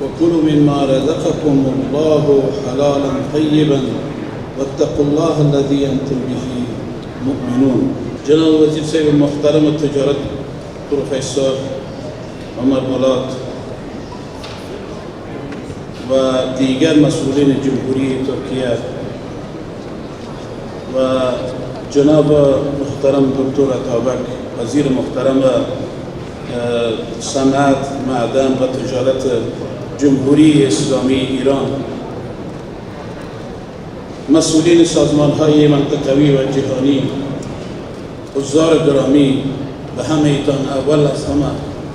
وكلوا مما رزقكم الله حلالا طيبا واتقوا الله الذي أنتم به مؤمنون. جناب وزیر صاحب محترم تجارت پروفسور عمر بولات و دیگر مسئولین جمهوری ترکیه و جناب محترم دکتر اتابک، وزیر محترم صنعت، معدن و تجارت جمهوری اسلامی ایران، مسئولین سازمان های منطقوی و جهانی، حضار گرامی، به همه ایتان اول از همه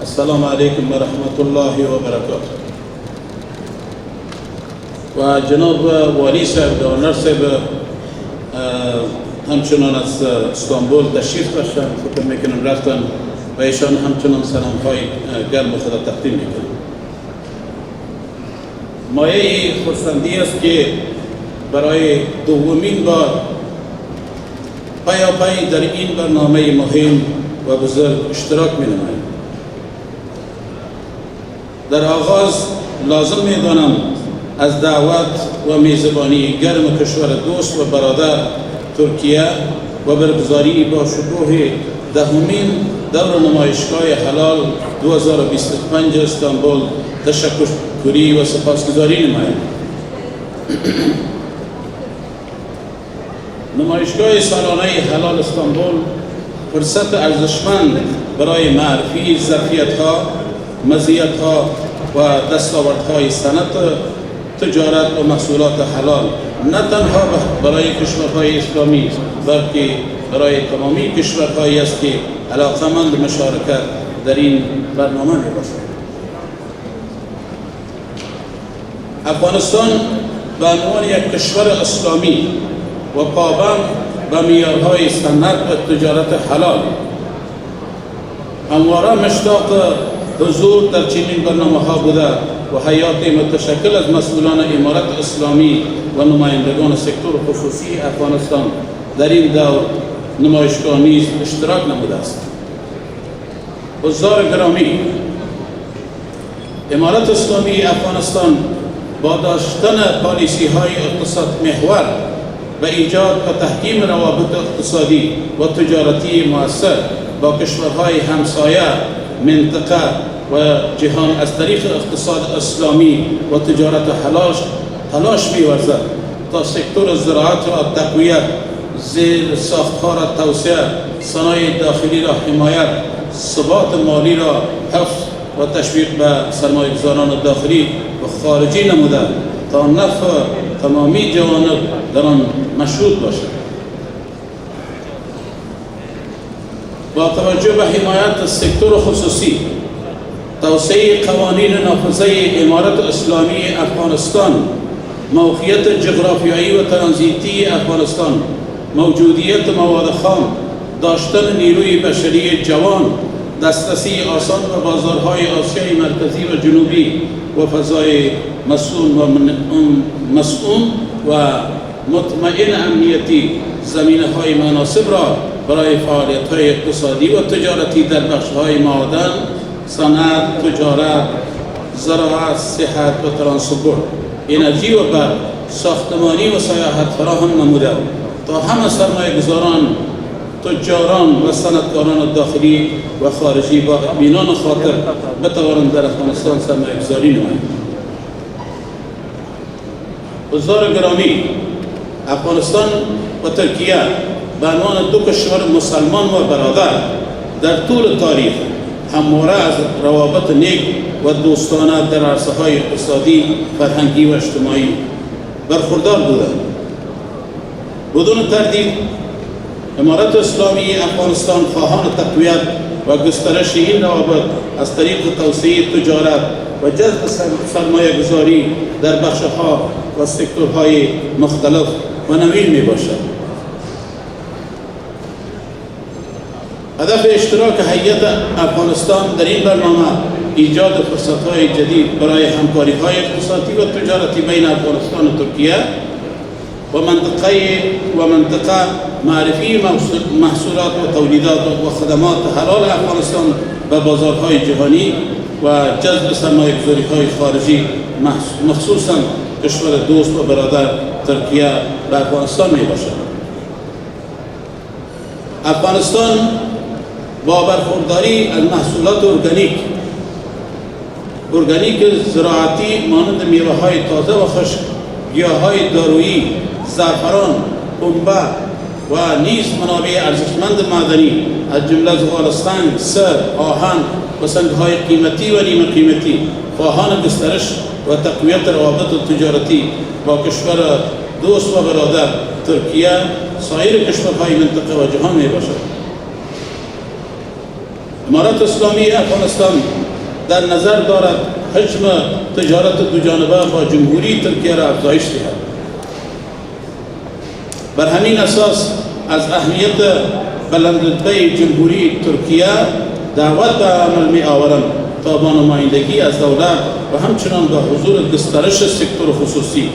السلام علیکم و رحمت الله و برکاته. و جناب والی صاحب، گورنر صاحب همچنان از استانبول تشریف داشتن، فکر میکنم رفتن و ایشان همچنان سلام های گرم خود تقدیم میکنم. مایه خرسندی است که برای دومین بار پیاپی در این برنامه مهم و بزرگ اشتراک می نماییم. در آغاز لازم می دانم از دعوت و میزبانی گرم کشور دوست و برادر ترکیه و برگزاری با شکوه 10مین دور نمایشگاه حلال 2025 استانبول تشکری و سپاسگزاری نماییم. نمایشگاه سالانه حلال استانبول فرصت ارزشمند برای معرفی ظرفیت‌ها، مزیت‌ها و دستاوردهای صنعت تجارت و محصولات حلال نه تنها برای کشورهای اسلامی، بلکه برای تمامی کشورهایی است که علاقمند مشارکت در این برنامه می باشد. افغانستان به عنوان یک کشور اسلامی و پابند به معیارهای صنعت و تجارت حلال همواره مشتاق حضور در چنین برنامه ها بوده و هیات متشکل از مسئولان امارت اسلامی و نمایندگان سکتور خصوصی افغانستان در این دور نمایشگاه نیز اشتراک نموده است. حضار گرامی، امارت اسلامی افغانستان با داشتن پالیسی های اقتصاد محور و ایجاد و تحکیم روابط اقتصادی و تجارتی مؤثر با کشورهای همسایه، منطقه و جهان از طریق اقتصاد اسلامی و تجارت حلال تلاش می‌ورزد تا سکتور زراعت را تقویت، زیر ساختها را توسعه، صنایع داخلی را حمایت، ثبات مالی را حفظ و تشویق به سرمایه‌گذاران داخلی و خارجی نموده تا نفع تمامی جوانب در آن مشهود باشد. با توجه به حمایت سکتور خصوصی، توسعه قوانین نافذه امارت اسلامی افغانستان، موقعیت جغرافیایی و ترانزیتی افغانستان، موجودیت مواد خام، داشتن نیروی بشری جوان، دسترسی آسان به بازارهای آسیای مرکزی و جنوبی و فضای مصون و مطمئن امنیتی، زمینه‌های مناسب را برای فعالیت‌های اقتصادی و تجارتی در بخش‌های معادن، صنعت، تجارت، زراعت، صحت و ترانسپورت، انرژی و برق، ساختمانی و سیاحت فراهم نموده تا همه سرمایه‌گذاران، تجاران و صنعتکاران داخلی و خارجی با اطمینان خاطر بتوانند در افغانستان سرمایه‌گذاری نمایند. حضار گرامی، افغانستان و ترکیه به عنوان دو کشور مسلمان و برادر در طول تاریخ همواره از روابط نیک و دوستانه در عرصه‌های اقتصادی، فرهنگی و اجتماعی برخوردار بودند. بدون تردید امارت اسلامی افغانستان خواهان تقویت و گسترش این روابط از طریق توسعه تجارت و جذب سرمایه گذاری در بخش‌ها و سکتورهای مختلف و نوین می باشد. هدف اشتراک هیئت افغانستان در این برنامه ایجاد فرصت‌های جدید برای همکاری‌های اقتصادی و تجارتی بین افغانستان و ترکیه و منطقه معرفی محصولات و تولیدات و خدمات حلال افغانستان به بازارهای جهانی و و جذب سرمایه‌گذاری های خارجی، مخصوصا کشور دوست و برادر ترکیه به افغانستان می باشد. افغانستان با برخورداری از محصولات ارگانیک زراعتی مانند میوه های تازه و خشک، گیاهای دارویی، زعفران، پنبه و نیز منابع ارزشمند معدنی از جمله زغال سنگ، سر، آهن و سنگهای قیمتی و نیمه قیمتی، خواهان گسترش و تقویت روابط تجارتی با کشور دوست و برادر ترکیه، سایر کشورهای منطقه و جهان می باشد. امارت اسلامی افغانستان در نظر دارد حجم تجارت دو جانبه با جمهوری ترکیه را افزایش دهد. بر همین اساس از اهمیت بلند رتبه جمهوری ترکیه دعوت به عمل می آورم تا با نمایندگی از دولت و همچنان با حضور گسترش سکتور خصوصی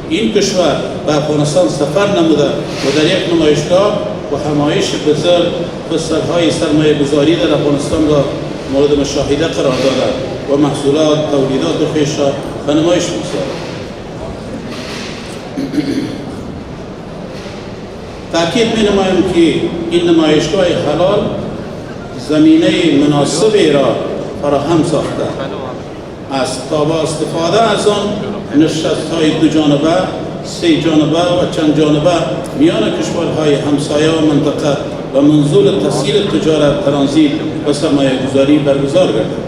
این کشور به افغانستان سفر نموده و در یک نمایشگاه و همایش بزرگ فرصتهای سرمایه گذاری در افغانستان را مورد مشاهده قرار داده و محصولات تولیدات خویش را به نمایش بگذارد. تاکید می نمایم که این نمایشگاه حلال زمینه مناسبی را فراهم ساخته است تا با استفاده از آن نشست های دو جانبه، سه جانبه و چند جانبه میان کشورهای همسایه و منطقه و منظور تسهیل تجارت، ترانزیت و سرمایه گذاری برگزار گردد.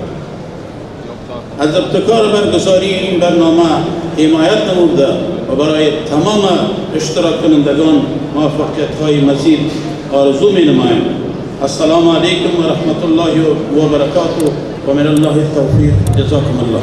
از ابتکار برگزاری این برنامه حمایت نموده و برای تمام اشتراک کنندگان موفقیت های مزید آرزو می نمایم. السلام علیکم و رحمت الله و برکاته و من الله التوفیق. جزاکم الله.